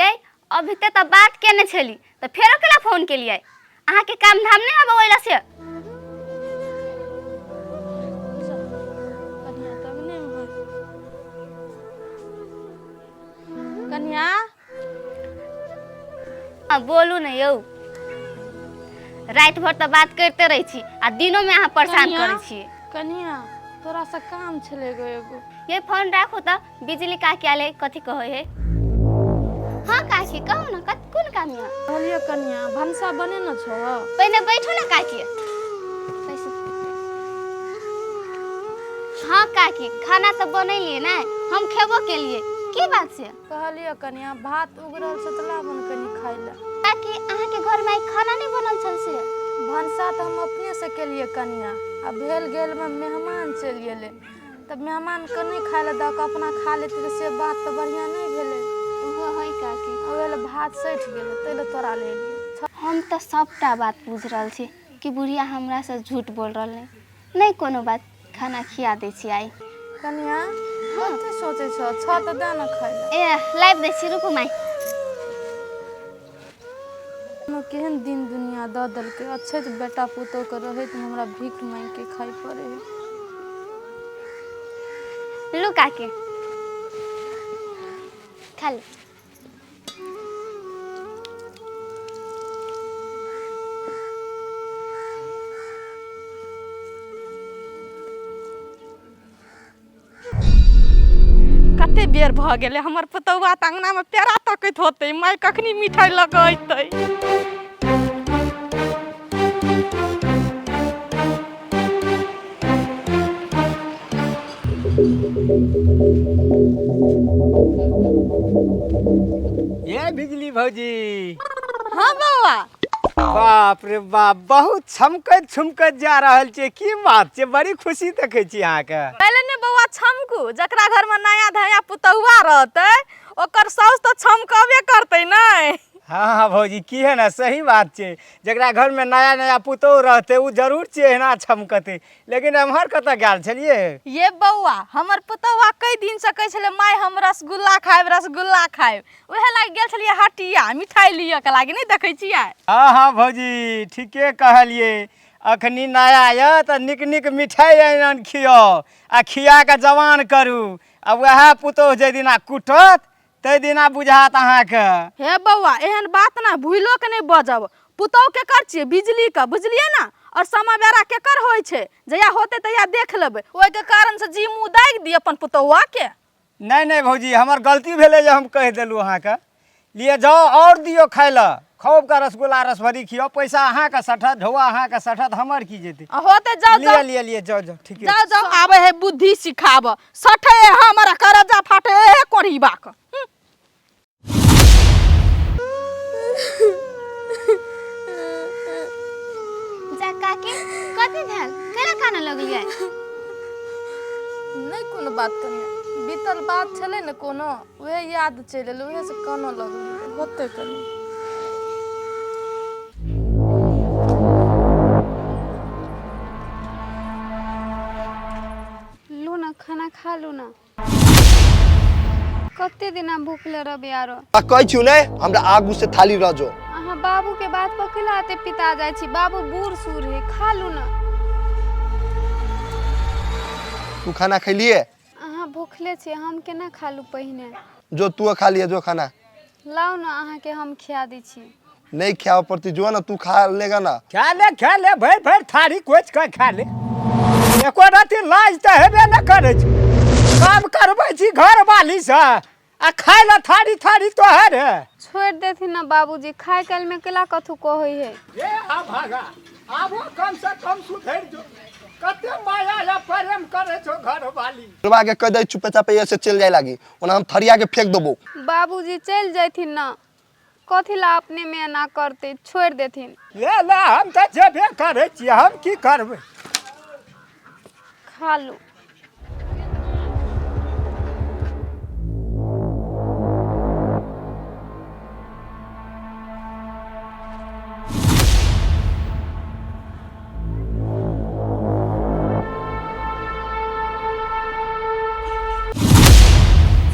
यै अभी तक तऽ बात केने छली तऽ फेरो केला फोन केलियै अहाँके काम धाम नहि आबै ओइला से कनिया तब नहि कनिया आ बोलू ने यौ राति भर तऽ बात करिते रहै छी आ दिनोमे अहाँ परेशान कनिया? करै छी कनिया तोरा से काम छलै एगो एगो ये फोन राखू तऽ बिजली काकी आयल है कथी कहै है हाँ काकी कहू ने कत कोन काम यऽ कहलियो कनिया भनसा बने न छौ पहिने बैठू ने काकी बैसू। हाँ काकी खाना तऽ बनेलियै ने हम खेबो केलियै की बात छै कहलियो कनिया भात उगरल छै तऽ लाबो ने कनि खाइ लए काकी अहाँके घरमे आइ खाना नहि बनल छल से भनसा तऽ हम अपने से केलियै कनिया आ भेल गेल मे मेहमान चलि गेलै तऽ मेहमानके नहि खाइ लए दऽ कऽ अपना खा लेतै तऽ से बात तऽ बढ़िआँ नहि भेलै ओहो है काकी ओहि लए भात सठि गेलै ताहि लए तोरा ले एलियै हम तऽ सभटा बात बुझि रहल छी कि बुढ़िया हमरासँ झूठ बोल रहल है नहि कोनो बात खाना खिया दै छी आइ कनिया कथी सोचै छह छह तऽ दे ने खाइ लए ए लाबि दै छी रुकू माय कोनो केहन दिन दुनिया दऽ देलकै अच्छे तऽ बेटा पुतोहके रहैत हमरा भीख मांगि के खाइ पड़ै है लू काकी खा लू कते बेर भऽ गेलै हमर पुतौआ तऽ अङ्गनामे पेड़ा तकैत होतै माय कखनी मिठाइ लऽ कऽ अयतै ये बिजली भौजी हाँ बौआ बाप रे बाप बहुत छमकैत छुमकैत जा रहल छियै की बात छै बड़ी खुशी देखै छी अहाँके पहिले ने बौआ छमकू जकरा घरमे नया धया पुतौआ रहतै ओकर साउस तऽ छमकबे करतै ने हाँ हाँ भौजी की है ना सही बात छै जकरा घरमे नया नया पुतोहु रहतै ओ जरूर छै एहिना छमकतै लेकिन एम्हर कतऽ गेल छलियै ये बौआ हमर पुतौआ कई दिन से कहै छलै माय हम रसगुल्ला खायब रसगुल्ला खायब उहे लागि गेल छलियै हटिया मिठाई लिअ के लागि नहि देखै छियै हाँ हाँ भौजी ठीके कहलियै अखनी नया यऽ तऽ नीक नीक मिठाइ आनि आनि खियाउ आ खिया कऽ जवान करू आ उएह पुतोहु जाहि दिना कुटत ताहि दिना बुझात अहाँके हे बौआ एहन बात ना भूलो के नहि बजब पुतौह केकर छियै बिजली के बुझलियै ना और समय बेरा केकर होइ छै जहिया होतै तहिया देख लेबै ओहिके कारण से जी मुँह दागि दी अपन पुतौआ के नहि नहि भौजी हमर गलती भेलै जे हम कहि देलहुँ अहाँके लिए जाउ आओर दियौ खाइ लए खूब के रसगुल्ला रसभरी खियाउ पैसा अहाँके सठत ढौआ अहाँके सठत हमर की जेतै आ होतै जाउ लिअ जाउ लिअ लिअ जाउ जाउ ठीके जाउ जाउ आबै है बुद्धि सिखाब सठे हमर करजा फाटे हे कोढ़ीबाक जा काकी कथी भेल केना कानऽ लगलियै नहि कोनो बात कनिया बीतल बात छलै ने कोनो उहे याद चलि एलै उहे से कानऽ लगलियै होतै कनि लू ना खाना खा लू ना कते दिना भूखले रहबे आरो आ कहै छियौ ने हमरा आगू से थाली रह जो अहाँ बाबू के बात पर कैला एते पिता जाइ छी बाबू बूढ़ सूढ़ है खा लू ना तू खाना खैलिए अहाँ भूखले छी हम केना खा लू पहिने जो तू खा लिए जो खाना लाउ ना अहाँके हम खिया दै छी नहीं खियाओ पड़ती जो ना तू खा लेगा ना खा ले खा ले भरि भरि थारी कोचि कऽ खा ले एको रति लाज तऽ हेबे ने करै छै काम करबै छी घरवालीसँ आ खाय लए थारी थारी तोहर है छोड़ि देथिन ना बाबूजी खाय काल में केला कथू कहै है ए आ भागा आबो कम से कम सुधरि जो कते माया या प्रेम करे छो घरवाली बुढ़वा के कह दे चुपे चापे ऐसे चल जाए लागी ओना हम थरिया के फेंक देबो बाबूजी चलि जयथिन ना कथी ला अपने में एना करते छोड़ि देथिन ले ले हम तऽ जेबे करै छियै हम की करबै खा लू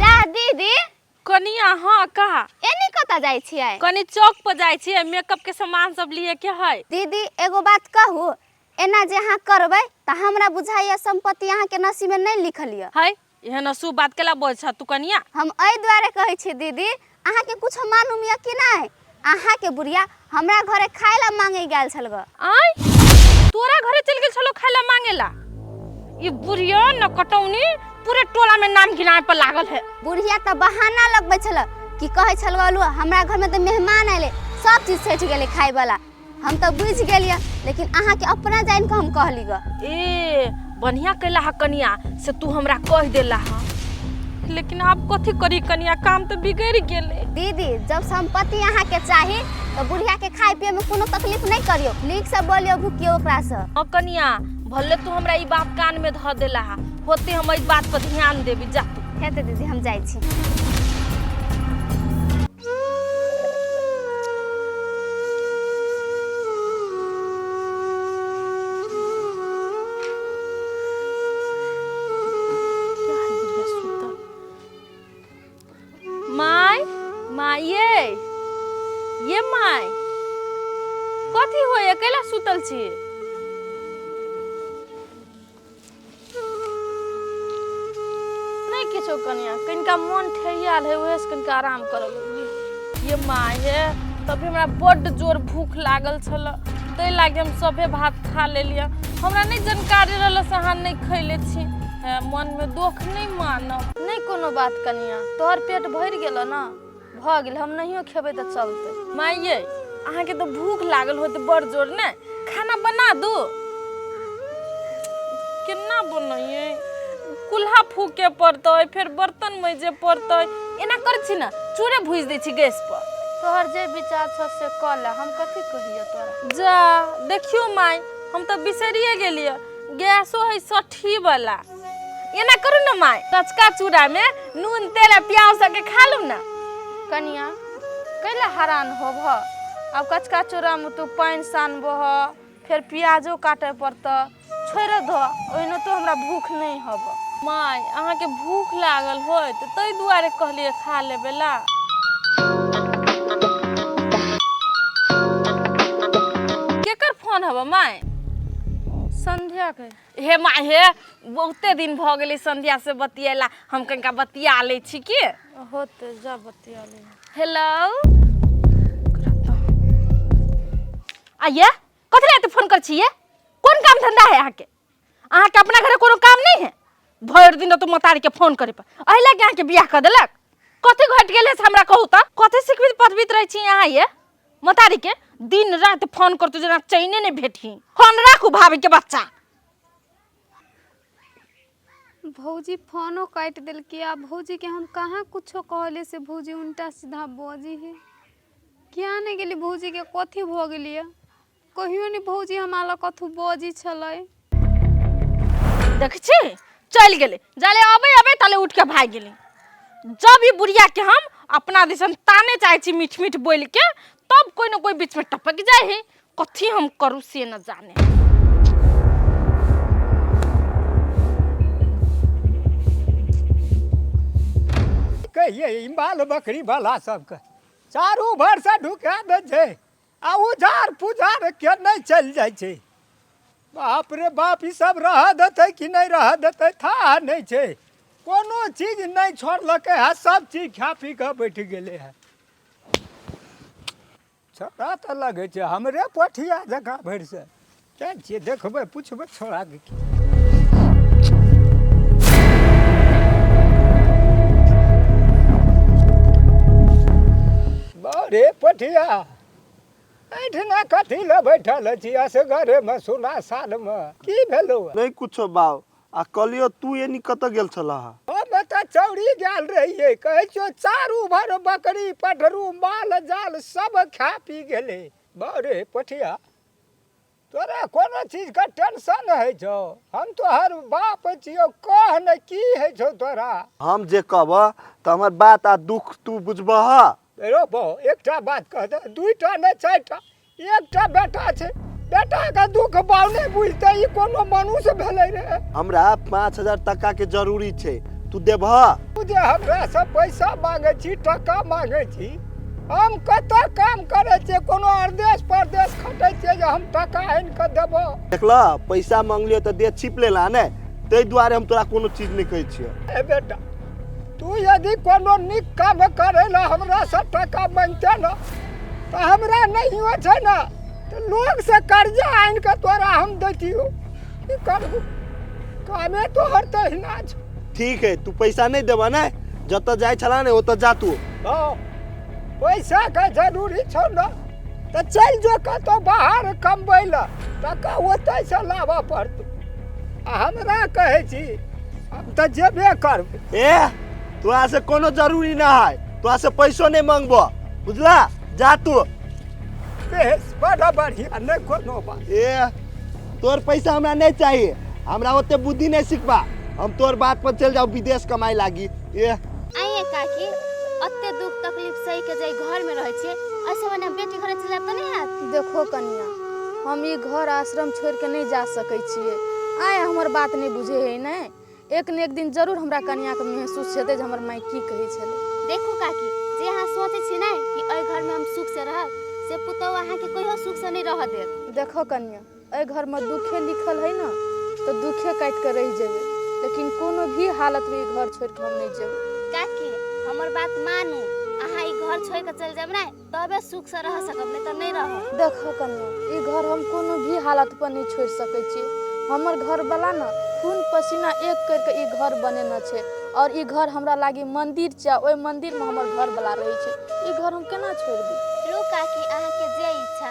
जा दीदी कनिया हाँ कहा एने कतऽ कतऽ जाइ छियै? कनी चौक पर जाइ छियै, मेकअप के सामान सब लिए के है। दीदी एगो बात कहू, एना जे अहाँ करबै तऽ हमरा बुझाइया संपत्ति अहाँके नसीब में नहि लिखल यऽ। है एहन अशुभ बात केला बजै छ तू कनिया? हम एहि दुआरे कहै छी दीदी, अहाँके कुछो मालूम यऽ कि नहि? अहाँके बुढ़िया हमरा घरे खाय ला मांगे गेल छल ग। आय तोरा घरे चल गेल छलो खाय ला मांगे ला? ई बुढ़िया न कटौनी पूरे टोला में नाम गिनाए पर लागल है। बुढ़िया तऽ बहाना लगबै छल कि कहै छल गलू हमरा घर में तऽ मेहमान आयले, सब चीज सठि गेलै खाय वाला। हम तऽ बुझि गेलियै, लेकिन अहाँके अपना जानि कऽ हम कहली ग। ए बढ़िया कैला हा कनिया, से तू हमरा कह देला हा, लेकिन आब कथी करी कनिया, काम तऽ बिगड़ गेलै। दीदी जब संपत्ति अहाँके चाही तऽ बुढ़िया के खाय पिए में कोनो तकलीफ नहीं करियो, नीक से बोलियो भुकियो ओकरा से। हाँ कनिया, भले तू हमरा ई बात कान में धऽ देला हा, होते हम एहि बात पर ध्यान देबी। जा तू। हेतै दीदी, हम जाइ छी। क्या है बुढ़िया सुतल? माय, माय ये, ये माय, कथी होय अकेला सुतल छी? नहीं किछो कनिया, कनिका मन ठहियाल है, उहे से कनिका आराम करऽ लगलियै। ये माय हे, तभी हमरा बड्ड जोर भूख लागल छल, ताहि लागी हम सभे भात खा लेलियै। हमरा नहि जानकारी रहल से अहाँ नहि खैले छी। हे, मनमे दोख नहि मानब। नहीं कोनो बात कनिया, तोहर पेट भरि गेल ना, भऽ गेल, हम नहियो खेबै तऽ चलतै। माय ये, अहाँके तऽ भूख लागल होत बड़ जोर ने, खाना बना दू? केना बनैयै? कुल्हा फूके पड़तै, फेर बर्तन मैजे पड़तै। एना करै छी ने, चूरे भूजि दै छी गैस पर। तोहर जे विचार छौ से कऽ ले, हम कथी कहियौ तोरा। जा देखियौ माय, हम तऽ बिसरिए गेलियै, गैसो है सठी वाला। एना करू ने माय, कचका चूड़ा में नून तेल आ प्याज दऽ के खा लू ना। कनिया कैला हरान होबह? आब कचका चूड़ामे तू पानि सानबह, फेर प्याजो काटय पड़तह, छोड़ि दह, ओहिनो तो हमरा भूख नहि हब। माय अहाँके भूख लागल होत ताहि दुआरे कहलियै खा लेबे ला। केकर फोन हब माय? संध्या के। हे माय हे, बहुते दिन भऽ गेलै संध्या से बतियेला, हम कनिका बतिया लै छी की होते, जा बतिया ले। हेलो, आइए कथी ला एते फोन कर छियै? कोन काम धंधा है अहाँके? अहाँके अपना घरे कोनो काम नहीं है? भरि दिन तो मतारी के फोन करे पर एहि लागी अहाँके बियाह कऽ देलक? कथी घटि गेलै से हमरा कहू तऽ? कथी सिखबित पढ़बित रहै छी अहाँ ये मतारी के? दिन राति फोन करतौ जेना चैने नहि भेटही। फोन राखू भाभी के बच्चा। भौजी फोनो काटि देलकै। आ भौजीके हम कहाँ कुछो कहलियै से भौजी उल्टा सीधा बजै है। किया नहि गेली? भौजीके कथी भऽ गेलियै? कहियो नहि भौजी हमरा लग कथू बजै छलै। देखै छी चलि गेलै, जाले अबै अबै ताले उठि के भागि गेलै। जब ई बुढ़िया के हम अपना दिसन ताने चाहै छी मीठ मीठ बोलि के, तब कोई न कोई बीच में टपक जाइ है। कथी हम करू से न जाने। कहिए ई माल बकरी वाला सबके चारू भरसँ ढुका दै छै आ उजार पुजार के नहि चलि जाइ छै। बाप रे बाप, ई सब रहऽ देतै कि नहि रहऽ देतै थाह नहि छै। कोनो चीज नहि छोड़लकै है, सब चीज खा पी कऽ बैठ गेलै है। छोड़ा तऽ लगै छै हमरे पोठिया जकाँ भरि से। जाइ छियै देखबै पुछबै छोड़ाके की। बारे पठिया, एहिठिना कथी लए बैठल छी असगरेमे सुना सालमे? की भेलौ? नहीं कुछो बाव। आ कहलियो तू एनी कतऽ गेल छलह? हम तऽ चौरी गेल रहियै। कहै छियौ चारू भर बकरी पठरू माल जाल सब खा पी गेलै। बारे पठिया, तोरा कोनो चीजके टेंशन होइ छौ? हम तोहर बाप छियौ, कह ने की होइ छौ तोरा? हम जे कहबह तऽ हमर बात आ दुख तू बुझबह? रो बौ, एकटा बात कह दे, दुइटा नहि चारिटा, एकटा बेटा छै, बेटाके दुख बाउ नहि बुझतै ई कोनो मनुष्य भेलै रे? हमरा 5000 टका के जरूरी छै, तू देबह? तू जे हमरासँ पैसा मांगै छी, टका मांगै छी, हम कतऽ काम करै छियै? कोनो अरदेश परदेश खटै छियै जे हम टका आनि कऽ देबो? देखलह, पैसा मंगलियो तऽ देह छिप लेला ने, ताहि दुआरे हम तोरा कोनो चीज नहि कहै छियौ। ए बेटा, तू यदि कोनो नीक काम करै लए हमरासँ टका मांगिते ने, तऽ हमरा नहियो छै ने तऽ लोकसँ कर्जा आनि कऽ तोरा हम दैतियौ। की करबू, कामे तोहर तहिना छौ। ठीक है, तू पैसा नहि देबह ने, जतऽ जाइ छला ने ओतऽ जा तू। हँ, पैसाके जरूरी छौ ने तऽ चलि जो कतहु बाहर कमबै लए, टका ओतहिसँ लाबऽ पड़तौ। आ हमरा कहै छी, हम तऽ जेबे करबै। ए, तोरा से कोनो जरूरी ना है, तोरा से पैसो नहीं मंगबो, बुझला? जा तू। बेस, बड़ा बढ़िया, नहीं कोनो बात। ए, तोर पैसा हमरा नहीं चाहिए, हमरा ओते बुद्धि नहीं सिखबा, हम तोर बात पर चल जाओ विदेश कमाई लागी। ए आइए काकी, अते दुख तकलीफ सही के जे घर में रहै छियै, ऐसे मने बेटी घरे चलि जायब तऽ नहि हैत? देखो कनिया, हम ई घर आश्रम छोड़ि के नहि जा सकै छियै। आइ हमर बात नहि बुझे है ने, एक ने एक दिन जरूर हमरा कनियाके महसूस हेतै जे हमर माय की कहै छलै। देखू काकी, जे अहाँ सोचै छी ने कि एहि घरमे हम सुख से रहब, से पुतोहु अहाँके कहियो सुख से नहि रहऽ देत। देखो कनिया, एहि घरमे दुखे लिखल है ने तऽ दुखे काटि कऽ रहि जेबै, लेकिन कोनो भी हालतमे ई घर छोड़ि कऽ हम नहि जेबै। काकी, हमर बात मानू, अहाँ ई घर छोड़ि कऽ चलि जायब ने तबे सुख से रह सकब, नहि तऽ नहि रहब। देखो कनिया, ई घर हम कोनो भी हालत पर नहि छोड़ि सकै छी। हमर घरवला ने खून पसीना एक करिके ई घर बनेने छै, और ई घर हमरा लागी मंदिर छै, ओहि मंदिरमे हमर घरवला रहै छै। ई घर हम केना छोड़ि दी? लू काकी, अहाँके जे इच्छा।